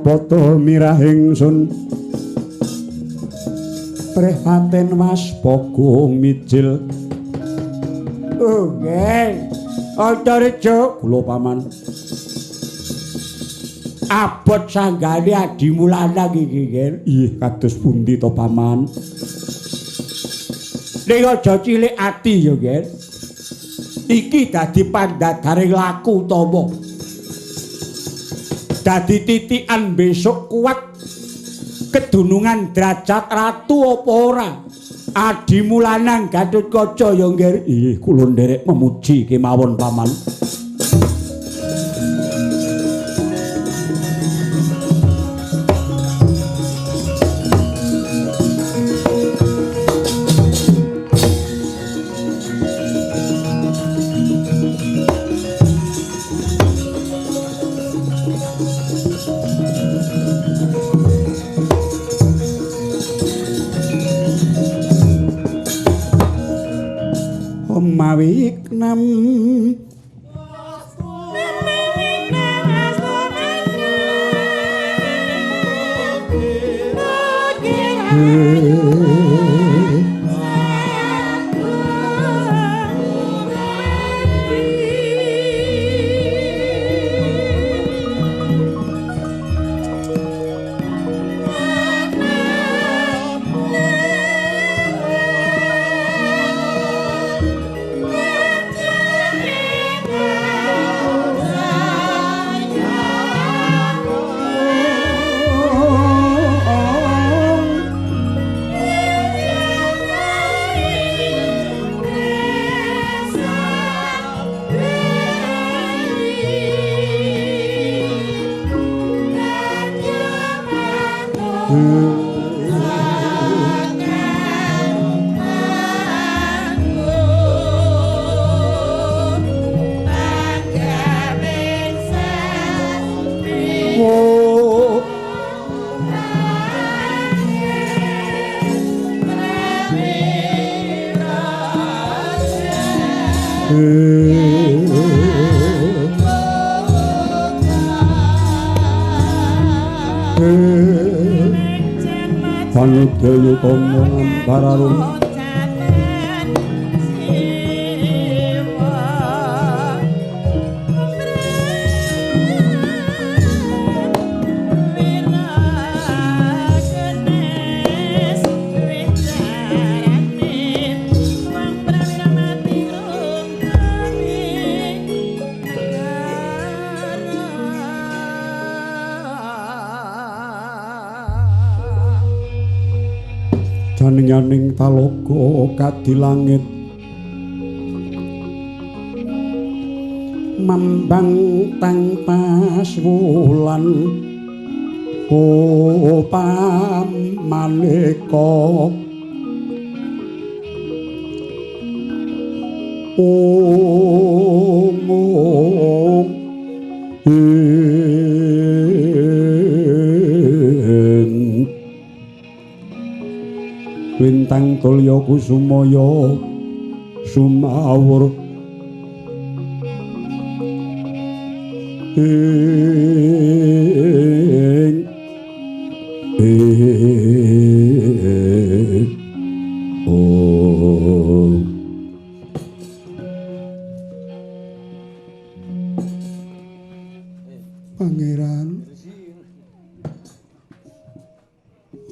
Padha mirah ingsun prihatin waspaga mijil. Oh nggih, Antareja kula paman. Abot sanggane adimu lanang iki, Nger. Ih, kados pundi to, Paman? Ning aja cilik ati ya, Nger. Iki dadi pandadaring laku utama. Dadi titikan besok kuat kedunungan derajat ratu apa ora? Adimu lanang Gatotkaca ya, Nger. Ih, kula nderek memuji kemawon, Paman. Mawiknam Panudaya tama ngambar. Janinganing talaga kadilangit mambang tangpas wulan pamaneka lintang tulya kusumaya sumawur ing oh. Pangeran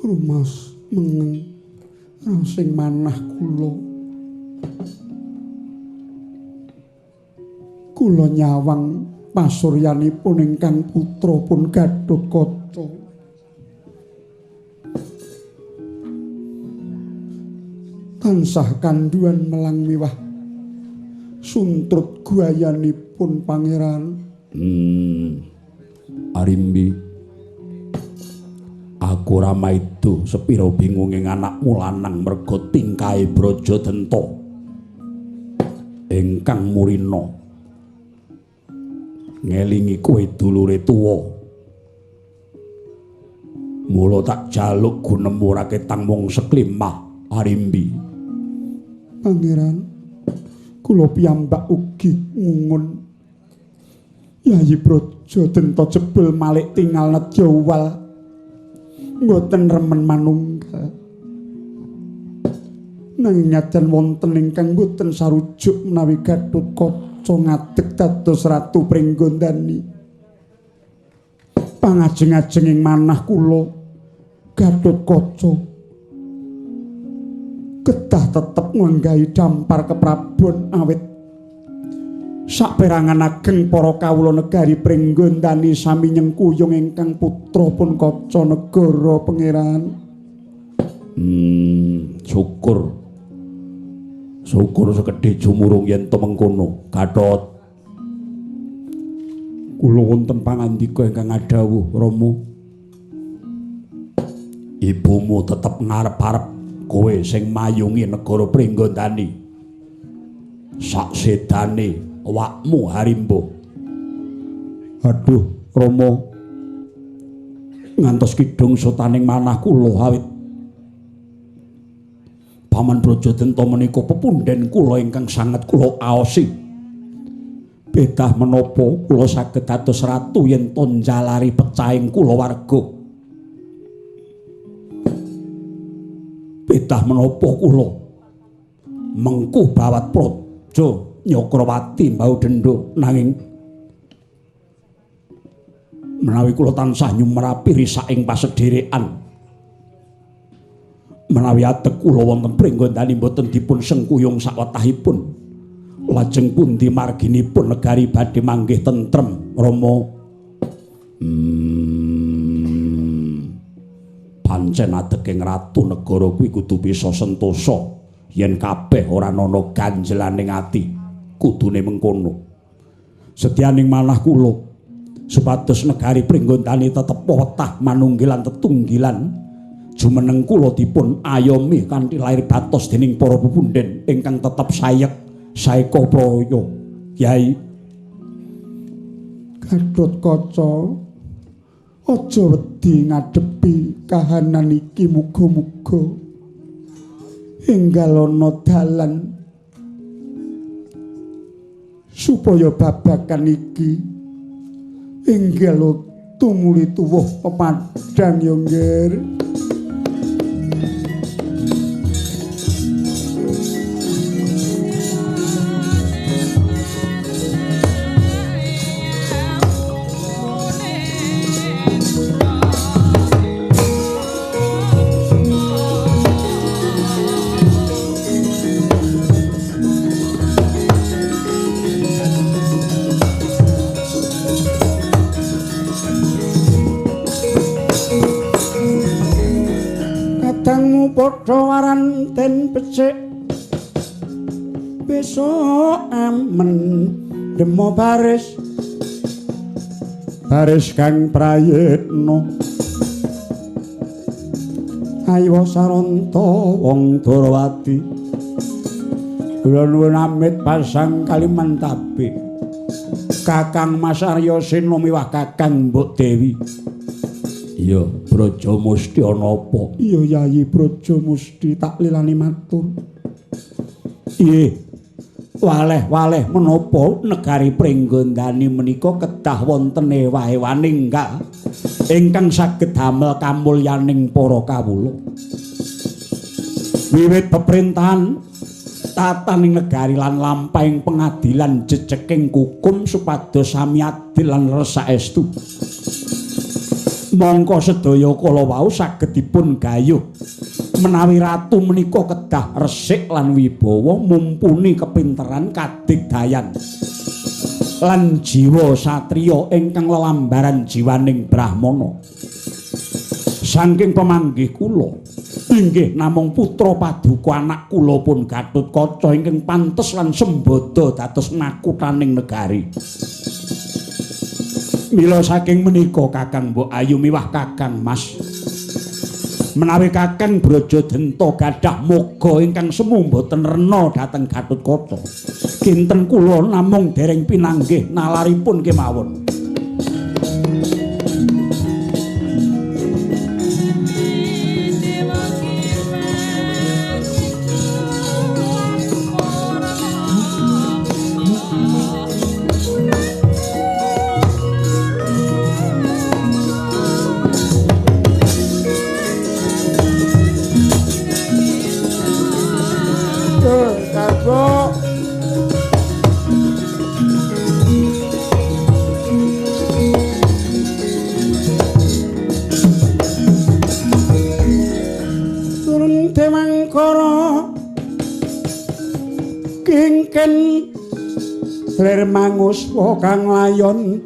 rumas mengeng sing manah kula. Kula nyawang pasuryanipun ingkang putra pun Gatotkaca. Tansah kandhuan melang miwah suntrut guayanipun pangeran. Arimbi, aku ora maido sepira bingunge anakmu lanang merga tingkahe Brajadenta ingkang murina ngelingi kowe dulure tuwa. Mula tak jaluk gunemu ora ketang mung seklimah Arimbi. Pangeran, kula piyambak ugi ngungun Yayi Brajadenta jebul malik tingal nedya uwal mboten remen manunggal. Nanging nyadan wonten ingkang mboten sarujuk menawi Gathotkaca ngadeg dados Ratu Pringgondani. Pangajeng-ajeng ing manah kula Gathotkaca kedah tetep nganggahi dampar keprabon awit saperangan ageng para kawula negari Pringgondani sami nyengkuyung ingkang putra pun kaca negara pangeran. Syukur. Syukur sekedhe jumurung yen to mengkono, Gatot. Kula wonten pangandika ingkang ngadhawuh, Rama. Ibumu tetep ngarep-arep kowe sing mayungi negara Pringgondani. Sak sedane awakmu Harimba. Aduh, Rama. Ngantos kidung sutaning manah kula awit Paman Brajadenta menika pepunden kula ingkang sanget kula aosi. Bedah menapa kula saged dados ratu yen to njalari pecahing kulawarga. Bedah menapa kula mengku bawat praja Nyakrawati mbau dendha, nanging menawi kula tansah nyumerapi risaking pasedherekan, menawi adeg kula wonten Pringgondani mboten dipun sengkuyung sawetahipun, lajeng pundi marginipun negari badhe manggih tentrem, Rama? Pancen adeking ratu negara kuwi kudu bisa sentosa yen kabeh ora ana ganjelaning ati, kudune mengkono. Setyaning manah kula supados negari Pringgondani tetep wetah manunggilan tetunggilan, jumeneng kula dipun ayomi kanthi lair batos dening para pepunden ingkang tetep sayek saeka praya. Kyai Gathotkaca, aja wedi ngadepi kahanan iki, muga-muga enggal ana dalan supaya babagan iki enggal tumuli tuwuh pepadang ya nggih. Padha waran den becik besok amen demo baris baris kang prayitna ayo saranta wong Darawati. Kula nuwun amit pasang Kalimantabe Kakang Mas Arya Sena miwah Kakang Mbok Dewi. Iya, Braja Musti ana apa? Iya, Yayi Braja Musti tak lilani matur. Nggih. Waleh-waleh menapa negari Pringgondani menika kedah wonten ewah-ewaning enggal ingkang saged damel kamulyaning para kawula. Wiwit peperintahan tataning negari lan lampahing pengadilan jejeking kukum supados sami adil lan resaestu. Mongko sedaya kala wau saged dipun gayuh menawi ratu menika kedah resik lan wibawa, mumpuni kepinteran kadigdayan lan jiwa satriya ingkang lelambaran jiwaning brahmana. Saking pemanggih kula inggih namung putra paduka anak kula pun Gathotkaca ingkang pantes lan sembada dados makuthaning negari. Mila saking menika Kakang Mbok Ayu miwah Kakang Mas, menawi Kakang Brajadenta gadah moga ingkang semu mboten rena dhateng Gathotkaca, kinten kula namung dereng pinanggih nalaripun kemawon. Kengken lir manguswa kang layon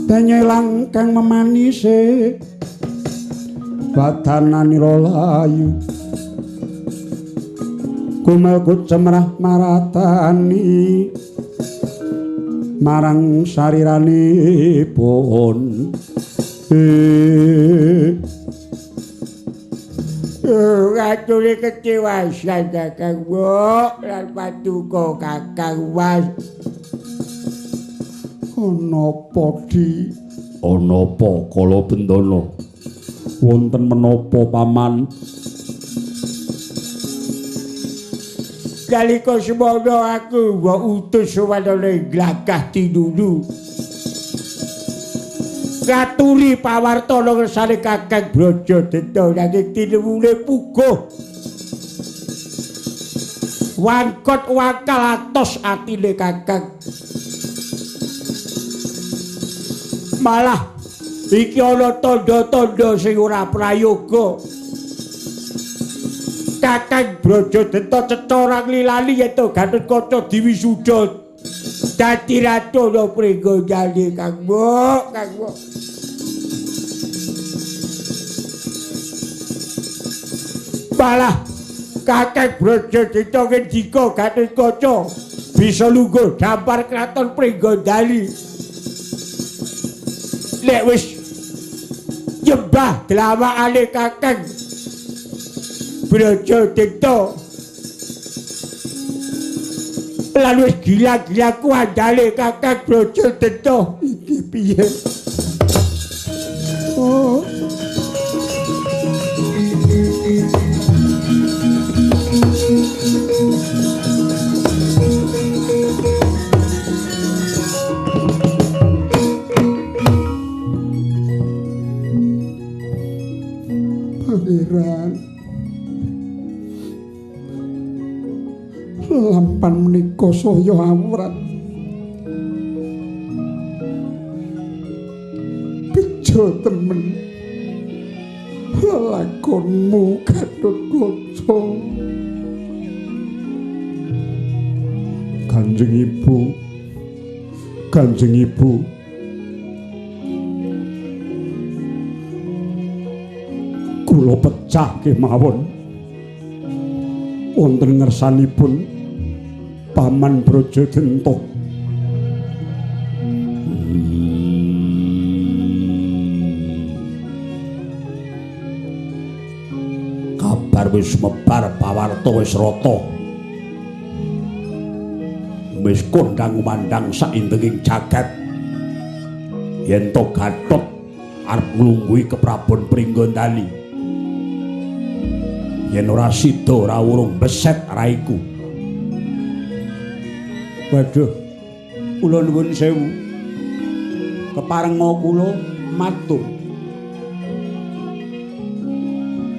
denyelang kang memanise badananira layu kumelku cemrah maratani marang sariranipun. Atune kecewasan Kakang Mbok lan paduka Kakang Mas. Ana apa, Di? Ana apa kala bendana? Wonten menapa, Paman? Nalika semono aku mbok utus sowan Glagah Tinunu. Ngaturi pawartana ngersane Kakang Brajadenta nanging tinuwune puguh. Wangkot wakal atos atine Kakang. Malah iki ana tandha-tandha sing ora prayoga. Kakang Brajadenta cetha nglilani yen to Gatotkaca diwisuda dadi ratu ana Pringgondani Kang Mbok, Kang Mbok. Malah Kakang Brajadenta ngendika Gatotkaca bisa lungguh dampar kraton Pringgondani. Nek wis nyembah dlawakane Kakang Brajadenta lan wis gila-gila kuandale Kakang Brajadenta iki piye? Oh. Pangeran, lampan menika saya awrat. Bejo temen lelakonmu Gatotkaca. Kanjeng Ibu, Kanjeng Ibu, kula pecah kemawon wonten ngersanipun Paman Brajadenta. Kabar wis mebar, pawarta wis rata. Wis kondang umandang saindenging jagat. Yen to Gatot arep nglungguhi keprabon Pringgondani. Yen ora sida ora urung beset raiku. Waduh, kula nuwun sewu. Keparenga kula matur.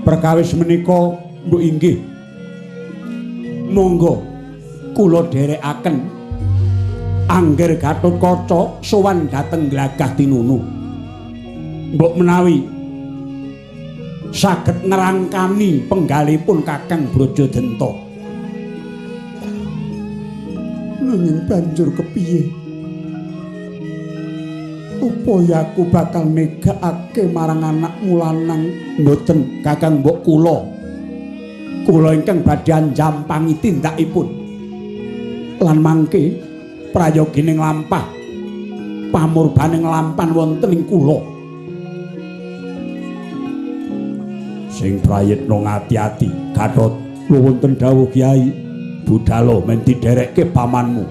Perkawis menika mbok inggih. Monggo kula dherekaken angger Gatotkaca sowan dhateng Glagah Tinunu. Mbok menawi saged nerangkani penggalipun Kakang Brajadenta. Nanging banjur kepiye? Apa ya aku bakal negakake marang anakmu lanang? Mboten, Kakang mbok kula. Kula ingkang badhe njampangi tindakipun. Lan mangke prayogining lampah pamurbaning lampan wonten ing kula. Sing prayitna ngati-ati, Gatot. Lho wonten dawuh Kyai. Budhalo men didherekke pamanmu.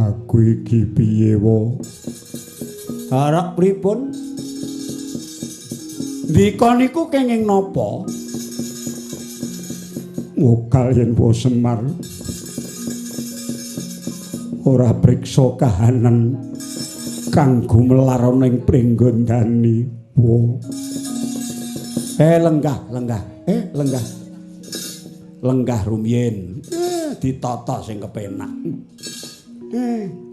Aku iki piye wo? Harap pripun? Ndika niku kenging napa? Wokal yen wa Semar ora priksa kahanan kang gumelar ana ing Pringgondani wo. Lenggah, lenggah. Lenggah. Lenggah rumiyin. Ditata sing kepenak.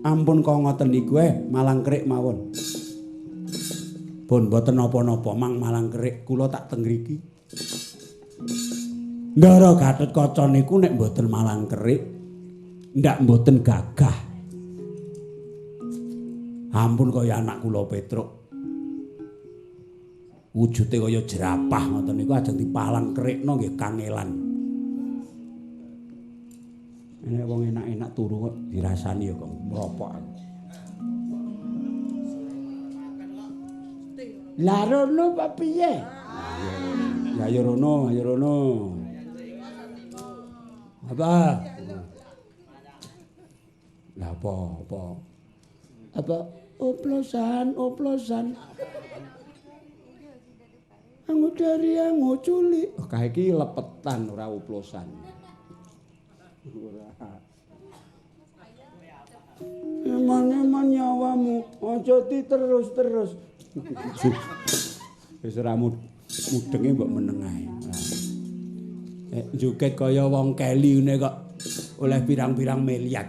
Ampun kok ngoten niku malang kerik mawon. Pun mboten napa-napa mang malang kerik kula tak teng ngriki. Ndara Gatotkaca niku nek mboten malang kerik ndak mboten gagah. Ampun kaya anak kula Petruk. Wujude kaya jerapah ngoten niku ajeng dipalang kerikno nggih kangelan. Nek wong enak-enak turu kok dirasani ya kok mropok aku. Lah rono apa piye? Ya ayo rono, ayo rono. Apa? Lah apa apa? Apa oplosan, oplosan. Anggo dari anggo culik. Oh, kae iki lepetan ora oplosan. Ora. Eman-eman nyawamu, aja diterus-terus. Wis ora mudenge mbok meneng ae. Joget kaya wong keli ngene kok oleh pirang-pirang miliar.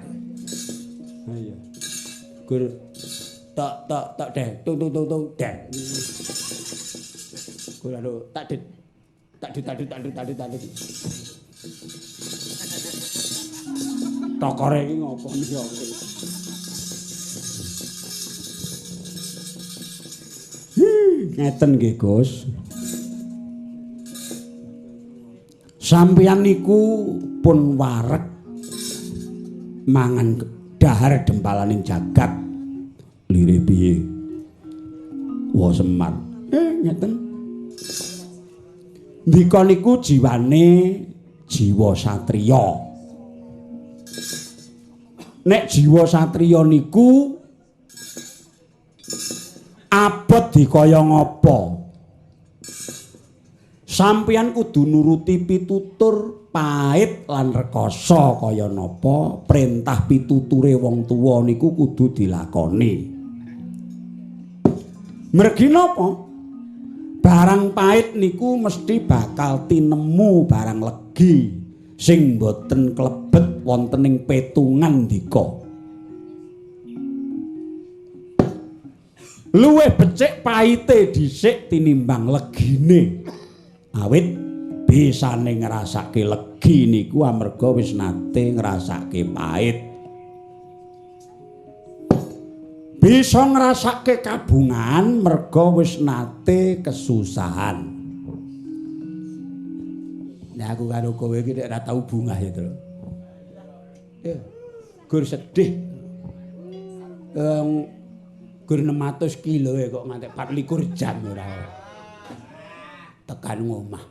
Ha iya. Gur tok tok tok deh, tung tung tung tung deh. Gur anu tak dit. Tak dit tak dit tak dit tak dit tak dit. Tokore iki ngopo ya? Ngeten nggih, Gus. Sampeyan niku pun wareg mangan dahar dempalaning jagat. Lire piye? Wa Semar. Ngeten. Ndika niku jiwane jiwa satriya. Nek jiwa satriya niku abot dikaya ngapa? Sampeyan kudu nuruti pitutur pait lan rekoso kaya napa perintah pituture wong tuwa niku kudu dilakoni. Mergi napa? Barang pait niku mesti bakal tinemu barang legi sing boten klebet wonten ing petungan ndika. Luwih becik paite dhisik tinimbang legine. Awit bisane ngrasake legi niku amarga wis nate ngrasake pait. Bisa ngrasake kabungan merga wis nate kesusahan. Nek aku karo kowe iki nek ora tau bungah ya, Tru. Gur sedih. Gur 600 kilo kok nganti 24 jam ora. Tekan ngomah.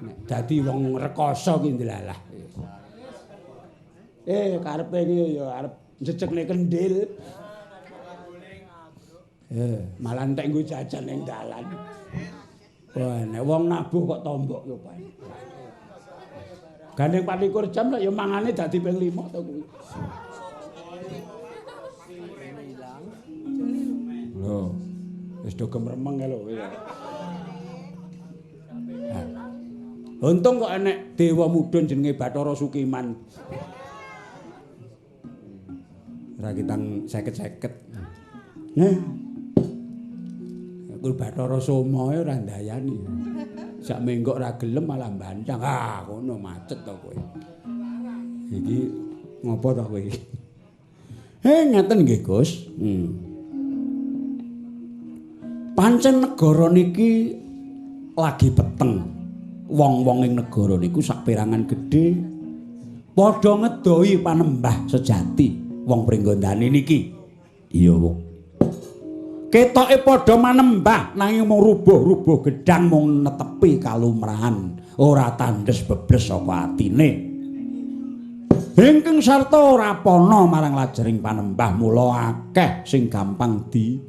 Nek dadi wong rekoso ki ndelalah. Karepe iki ya arep njejekne kendhil. Malah entek nggo jajan ning dalan. Wah, nek wong nabuh kok tombok yo, Pak. Gandeng 24 jam lek ya mangane dadi ping 5 to kuwi. Lho, wis do gemremeng lho kowe. Untung kok enek dewa mudhun jenenge Bathara Sukiman. Ora kitang seket-seket. Nah. Aku Bathara Soma ora ndayani. Sak menggok ora gelem malah bantang. Ah, kono macet to kowe. Iki ngopo to kowe iki? Ngeten nggih, Gus. Pancen negara niki lagi peteng. Wong-wong ing negara niku saperangan gedhe padha ngedohi panembah sejati wong Pringgondani niki. Iya, wong. Ketoke padha manembah nanging mung rubuh-rubuh gedang mung netepi kalumrahan, ora tandes bebles saka atine. Ingkang sarta ora pana marang lajering panembah, mula akeh sing gampang di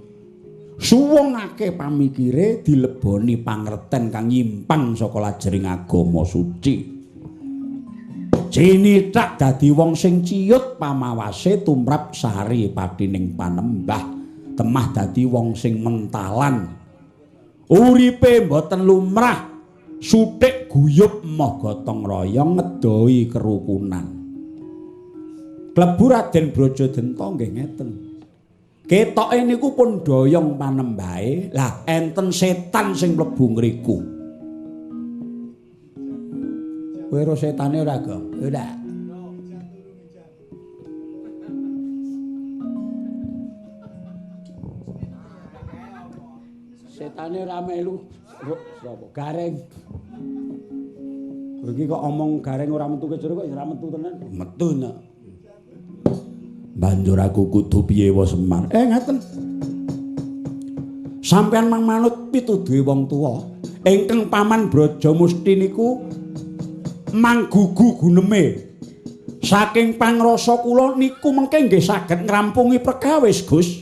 suwungake pamikire dileboni pangerten kang nyimpang saka lajering agama suci. Cinithak dadi wong sing ciyut pamawase tumrap sari patining panembah, temah dadi wong sing mentalan. Uripe mboten lumrah, suthik guyub moh gotong royong ngedohi kerukunan. Klebu Raden Brajadenta nggih ngeten. Ketoke niku pun doyong panembahe, lah enten setan sing mlebu ngriku. Kowe ro setane ora, Gong? Ora. Setane ora melu. Sapa? Gareng. Kowe iki kok omong gareng ora metu kejero kok ya ora metu tenan. Metu nek. Banjur aku kudu piye wa Semar? Ngaten. Sampeyan mang manut pituduhe wong tuwa. Ingkang paman Brajamusti niku manggugu guneme. Saking pangrasa kula niku mengke nggih saged ngrampungi perkawis, Gus.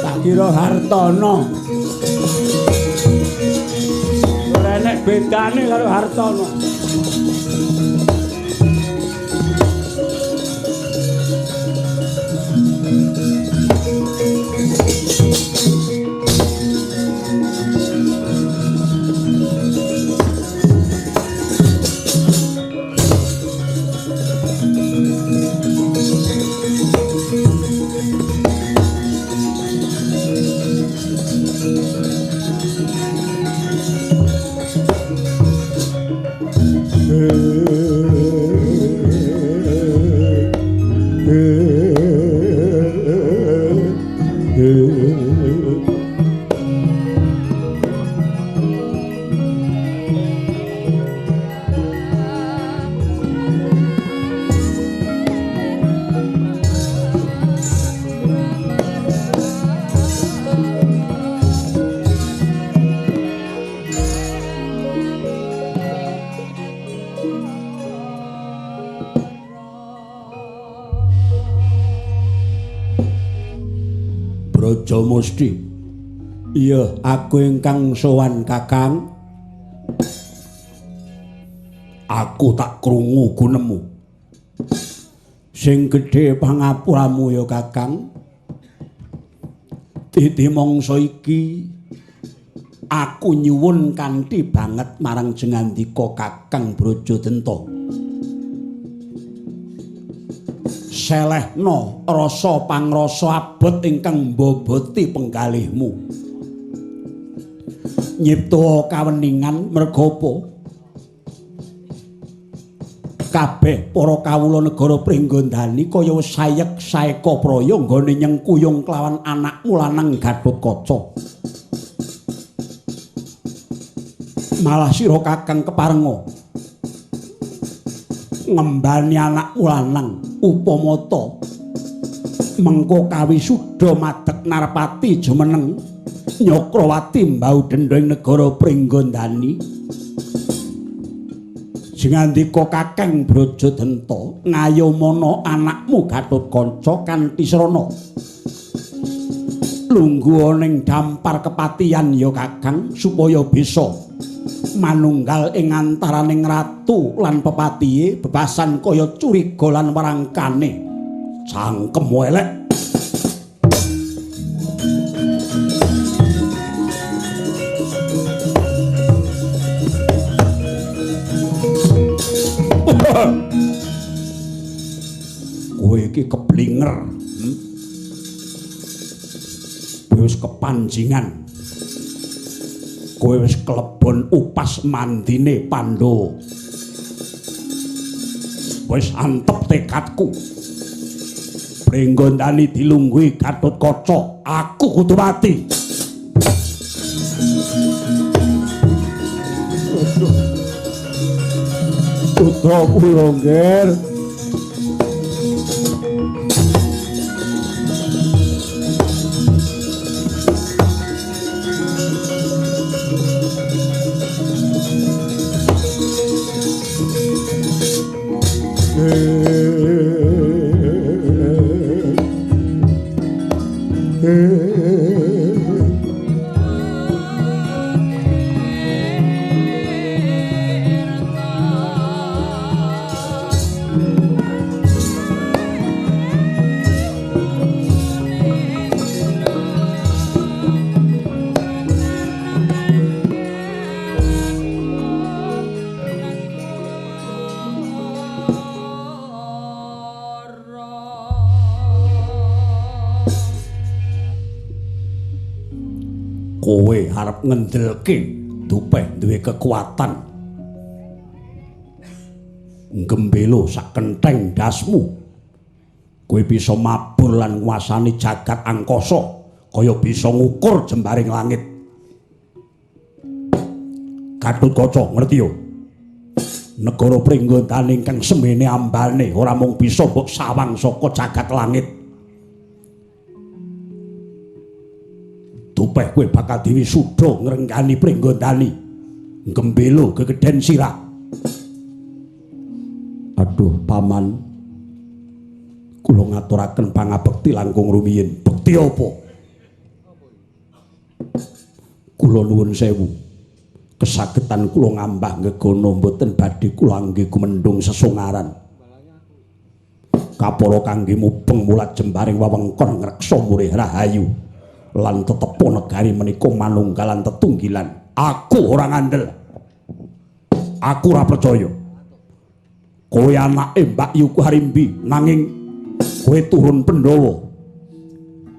Tak kira Hartono. Ora enek bedane karo Hartono. Brajamusti. Iya, aku ingkang sowan Kakang. Aku tak krungu gunemu. Sing gedhe pangapuramu ya Kakang. Titi mangsa iki aku nyuwun kanthi banget marang jengandika Kakang Brajadenta. Selehna rasa pangrasa abot ingkang mboboti penggalihmu. Nyipta kaweningan merga apa? Kabeh para kawula negara Pringgondani kaya sayek saeka praya nggone nyengkuyung kelawan anakmu lanang Gathotkaca. Malah sira Kakang keparenga ngembani anakmu lanang upamata mengko kawisuda madeg narpati jumeneng Nyakrawati mbau dendha ing negara Pringgondani. Jengandika Kakang Brajadenta ngayomana anakmu Gathotkaca kanthi srana lungguh ning dampar kepatihan ya Kakang, supaya bisa manunggal ing antaraning ratu lan pepatihe bebasan kaya curiga lan warangkane. Cangkem elek. Kowe iki keblinger. Kowe wis kepanjingan. Kowe wis klebon upas mandine Pandhawa. Wis antep tekadku. Pringgondani dilungguhi Gathotkaca, aku kudu mati. Putra kula, Nger. Kowe arep ngendelke dupeh duwe kekuatan gembelo sak kentheng dasmu. Kowe bisa mabur lan nguasani jagat angkasa kaya bisa ngukur jembaring langit. Gatotkaca ngerti yo? Negara Pringgondani ingkang semene ambane ora mung bisa mbok sawang saka jagat langit. Dupeh kowe bakal diwisuda ngrenggani Pringgondani, gembelo gegeden sirah. Aduh paman, kula ngaturaken pangabekti langkung rumiyin. Bekti apa? Kula nuwun sewu. Kesagetan kula ngambah ngegono mboten badhe kula angge gumendhung sesongaran. Kapara kangge mubeng mulat jembaring wewengkon ngreksa murih rahayu lan tetepo negari menika manunggalan tetunggilan. Aku ora ngandel. Aku ora percaya. Kowe anake Mbak Yuku Harimbi nanging kowe turun Pandhawa.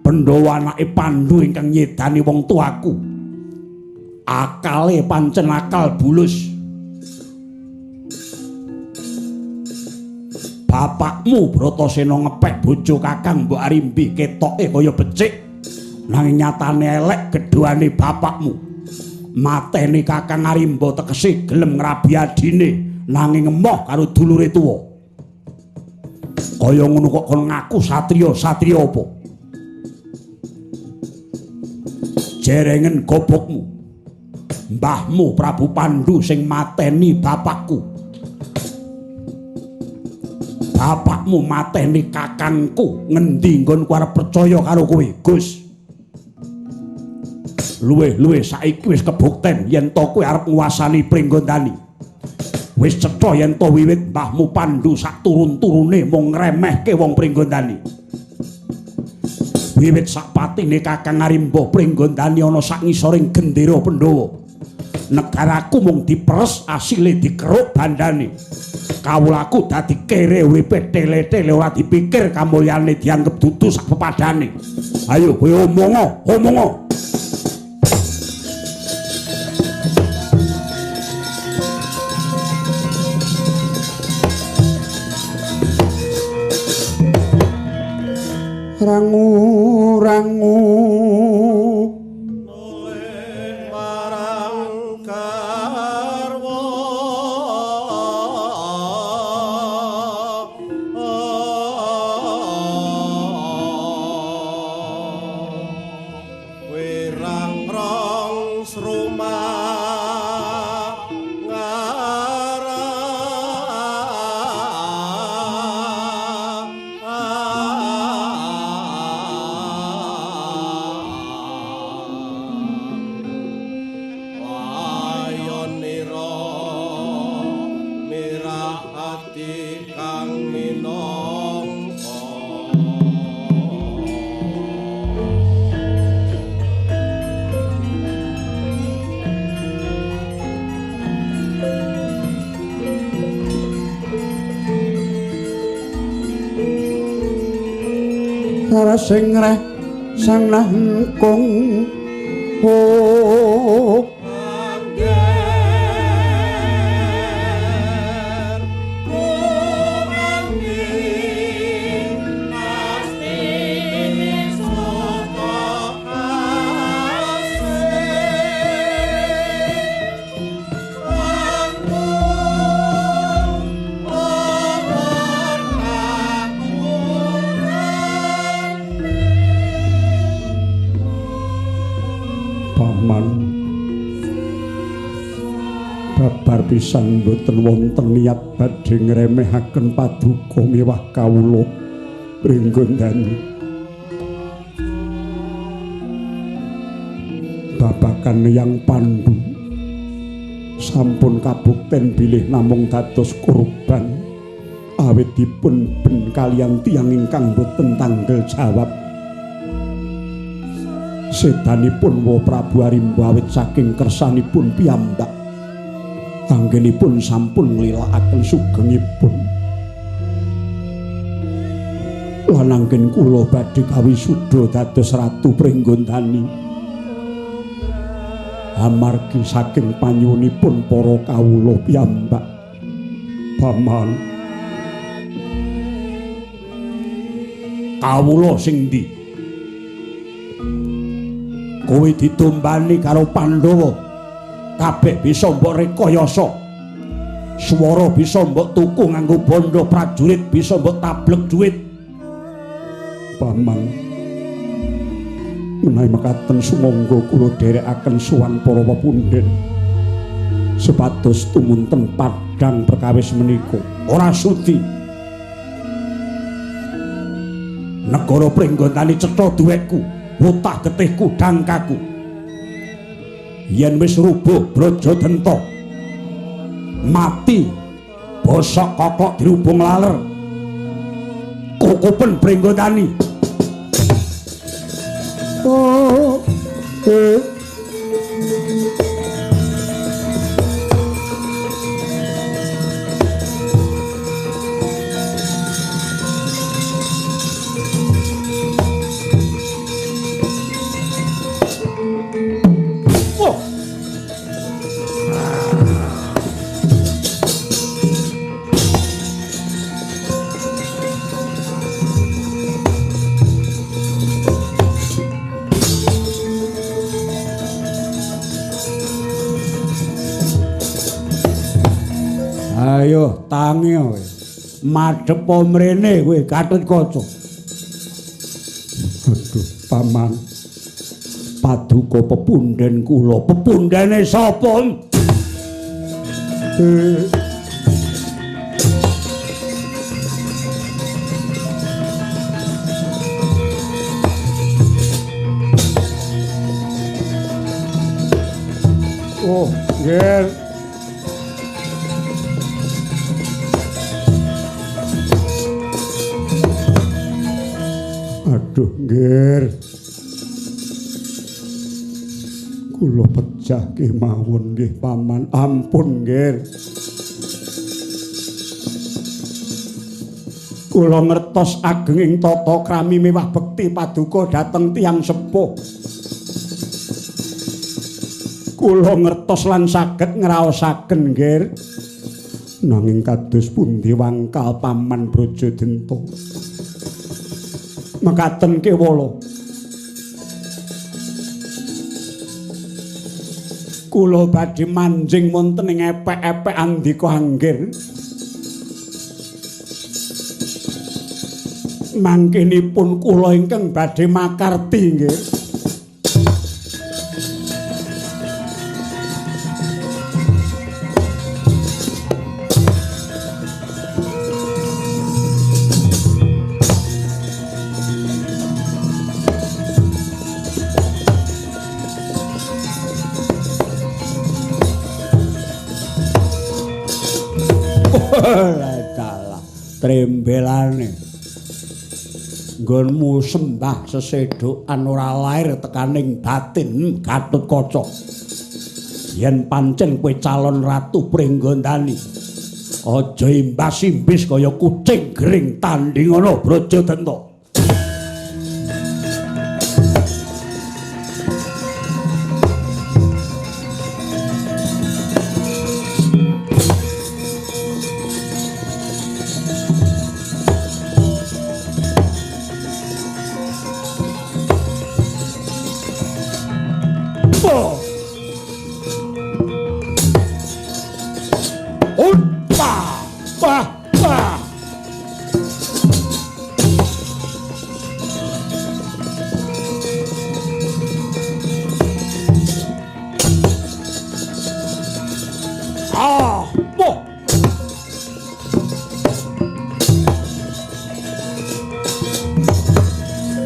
Pandhawa anake Pandhu ingkang nyedani wong tuaku. Akale pancen akal bulus. Bapakmu Bratasena ngepek bojo Kakang Mbok Arimbi ketoke kaya becik nanging nyatane elek gedhuane bapakmu. Mateni Kakang Arimba tegese gelem ngrabi adine nanging emoh karo dulure tuwa. Kaya ngono kok kon ngaku satriya, satriya apa? Jerengen gobokmu. Mbahmu Prabu Pandu sing mateni bapakku. Bapakmu mateni kakangku. Ngendi nggonku arep percaya karo kowe, Gus? Luwih-luwih saiki wis kebukten yen to kowe arep nguasani Pringgondani. Wis cetha yen to wiwit mbahmu Pandu sak turun-turune mung ngremehke wong Pringgondani. Wiwit sak patine Kakang Arimba Pringgondani ana sak ngisoring gendera Pandhawa. Negaraku mung diperes asile dikeruk bandane. Kawulaku dadi kere uripe tele-tele ora dipikir kamulyane dianggep dudu sak pepadane. Ayo kowe omongo, omongo. Rangu-rangu noleh marang garwa wirang rong sruma sing reh sang nangkung oh Sepisan boten wonten niat badhe ngremehaken paduka miwah kawula Pringgondani. Babagan Eyang Pandu sampun kabukten bilih namung dados korban awit dipun ben kaliyan tiyang ingkang boten tanggel jawab. Sedanipun Wa Prabu Arimba awit saking kersanipun piyambak anggenipun sampun nglilakaken sugengipun. Lan anggen kula badhe kawisuda dados Ratu Pringgondani amargi saking panyuwunipun para kawula piyambak. Paman, kawula sing ndi? Kowe ditumbani karo Pandhawa, kabeh bisa mbok rekayasa. Swara bisa mbok tuku nganggo bandha, prajurit bisa mbok tablek duit. Paman, menawi mekaten sumangga kula dherekaken sowan para pepundhen supados tumunten padhang perkawis menika. Ora sudi. Negara Pringgondani cetha duwekku, wutah getihku dangkaku. Yen wis rubuh Brajadenta, mati bosok kokok dirubung laler, kukupen Pringgondani. Oh, eh. Ayo tangi kowe. Madhep mrene kowe Gatotkaca. Aduh, paman. Paduka pepundhen kula. Pepundhene sapa? Oh, nggih. Aduh, nggih. Kula pejah kemawon nggih, paman. Ampun, nggih. Kula ngertos agenging tata krami miwah bekti paduka dhateng tiyang sepuh. Kula ngertos lan saged ngraosaken, nggih. Nanging kados pundi wangkal paman Brajadenta? Mekaten kewala. Kula badhe manjing wonten ing epek-epek andika anggir. Mangkinipun kula ingkang badhe makarti nggih. Dalah trembelane nggonmu sembah sesedokan ora lair tekaning batin Gatotkaca. Yen pancen kowe calon ratu Pringgondani, aja imbas-imbis kaya kucing gering tanding ana Brajadenta.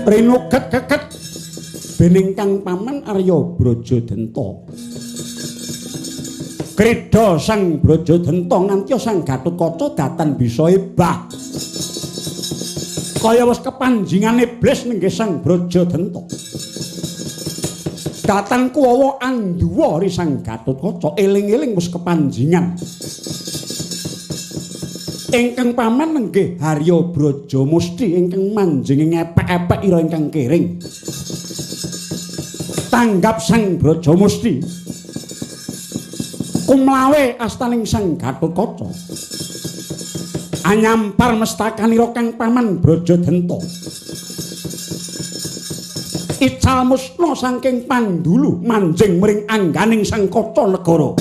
Rinuget keket dening Kang Paman Arya Brajadenta. Krida Sang Brajadenta nganti Sang Gatotkaca datan bisa ebah. Kaya wis kepanjingan iblis nenggih Sang Brajadenta. Datan kuwawa anduwa ri Sang Gatotkaca eling-eling wis kepanjingan. Ingkang paman nenggih Harya Brajamusti ingkang manjingi ngepek-epek ira ingkang kiring. Tanggap Sang Brajamusti. Kumlawe astaning Sang Gatotkaca. Anyampar mestakanira Kang Paman Brajadenta. Ical musna saking pandulu manjing mring angganing Sang Kaca Negara.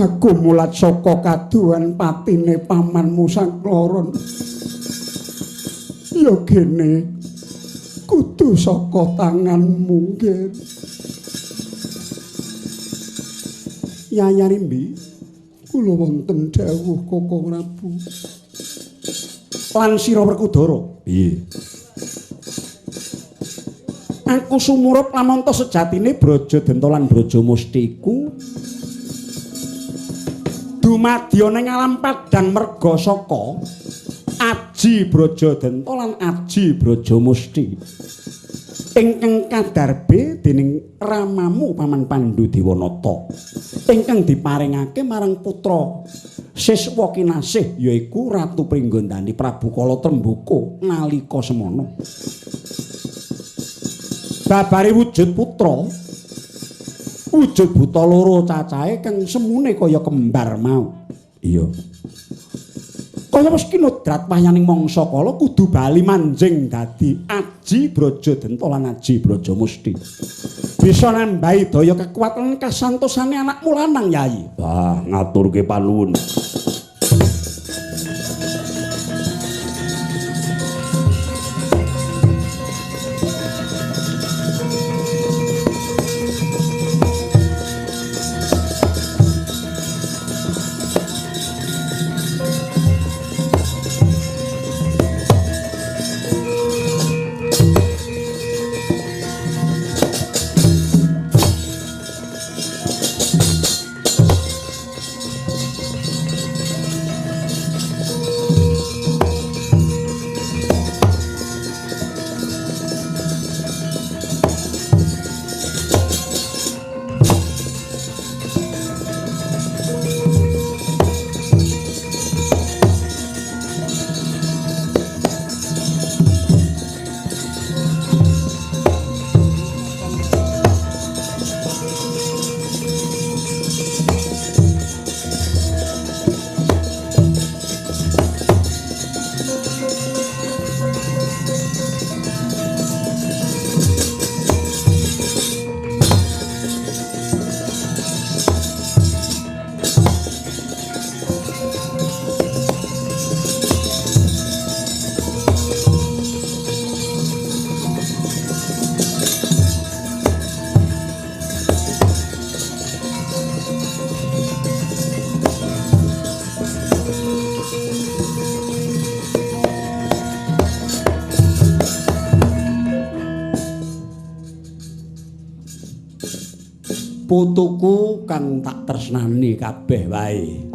Aku mulat saka kaduhan patine pamanmu Sangkloron. Ya gene kudu saka tanganmu, Nger. Yaya Rimbi, kula wonten dawuh Kakang Prabu. Lan sira Werkudara. Piye? Aku sumurup lamonto sejatine Brajadenta lan Brajamusti iku dumadya ning alam padang merga saka Aji Brajadenta lan Aji Brajamusti ingkang kadarbe dening ramamu Paman Pandu Dewanata ingkang diparingake marang putra siswa kinasih yaiku Ratu Pringgondani Prabu Kala Tremboko nalika semana. Babare wujud putra wujud buta loro cacahe kang semune kaya kembar mau. Iya. Kaya wis kinodrat wayaning mangsa kala kudu bali manjing dadi Aji Brajadenta lan Aji Brajamusti. Bisa nambahi daya kekuatan kasantosane anakmu lanang, Yayi. Wah, ngaturke panuwun. Putuku kang tak tresnani kabeh wae.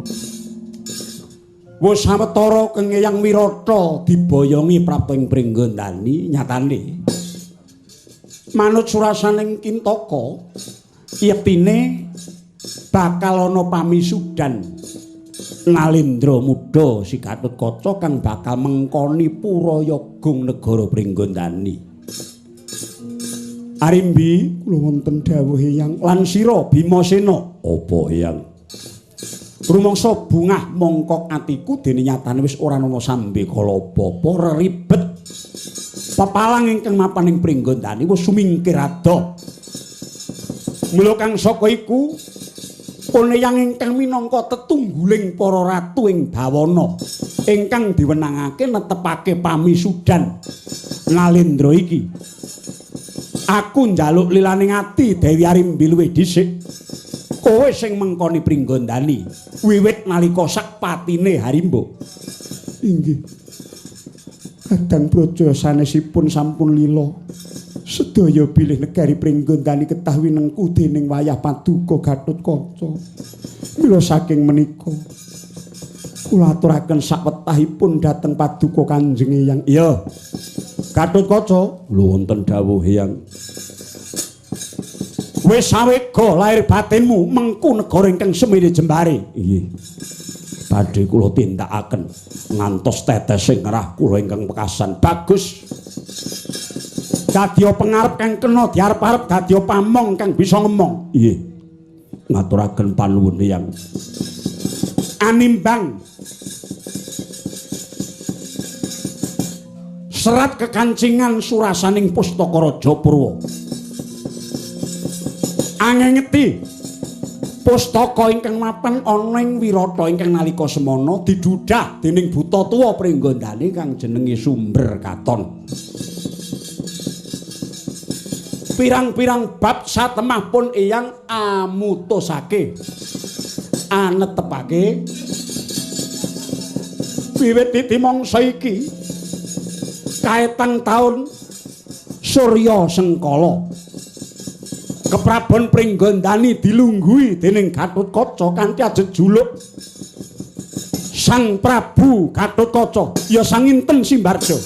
Wis sawetara keng Eyang Wirata diboyongi prapta ing Pringgondani nyatane. Manut surasaning Kintaka, yektine bakal ana pamisudan Nalendra muda si Gatotkaca kang bakal mengkoni purayagung negara Pringgondani. Arimbi, kula wonten dawuh Eyang lan sira Bimasena. Apa Eyang? Rumangsa bungah mongkok atiku dene nyatane wis ora ana sambe kala apa-apa reribet. Pepalang ingkang mapan ing Pringgondani wis sumingkir adoh. Mula kang saka iku Eyang ingkang minangka tetungguling para ratu ing bawana ingkang diwenangake netepake pamisudan Nalendra iki. Aku njaluk lilaning ati Dewi Arimbi luwih dhisik. Kowe sing mengkoni Pringgondani wiwit nalika sak patine Harimba. Inggih. Kadang praja sanesipun sampun lila. Sedaya bilih negari Pringgondani ketah winengku dening wayah paduka Gatotkaca. Mila saking menika kula aturaken sakwetahipun dhateng paduka Kanjeng Eyang. Iya. Gatotkaca, lho wonten dawuh Eyang. Wis sawega lahir batinmu mengku negara ingkang semene jembare. Inggih. Badhe kula tindakaken ngantos tetesing ngerah kula ingkang pekasan. Bagus. Dadya pengarep kang kena diarep-arep, dadya pamong kang bisa ngemong. Inggih. Ngaturaken panuwun Eyang. Animbang serat kekancingan surasaning pustaka Raja Purwa. Angengeti pustaka ingkang mapan ana ing Wirata ingkang nalika semana didhudhah dening buta tuwa Pringgondani kang jenenge Sumber Katon. Pirang-pirang bab satemah pun Eyang amutusake, anetepake wiwit titi mangsa iki kaetang taun Surya Sengkala. Keprabon Pringgondani dilungguhi dening Gatotkaca kanthi ajejuluk Sang Prabu Gatotkaca ya Sang Inten Simbarja.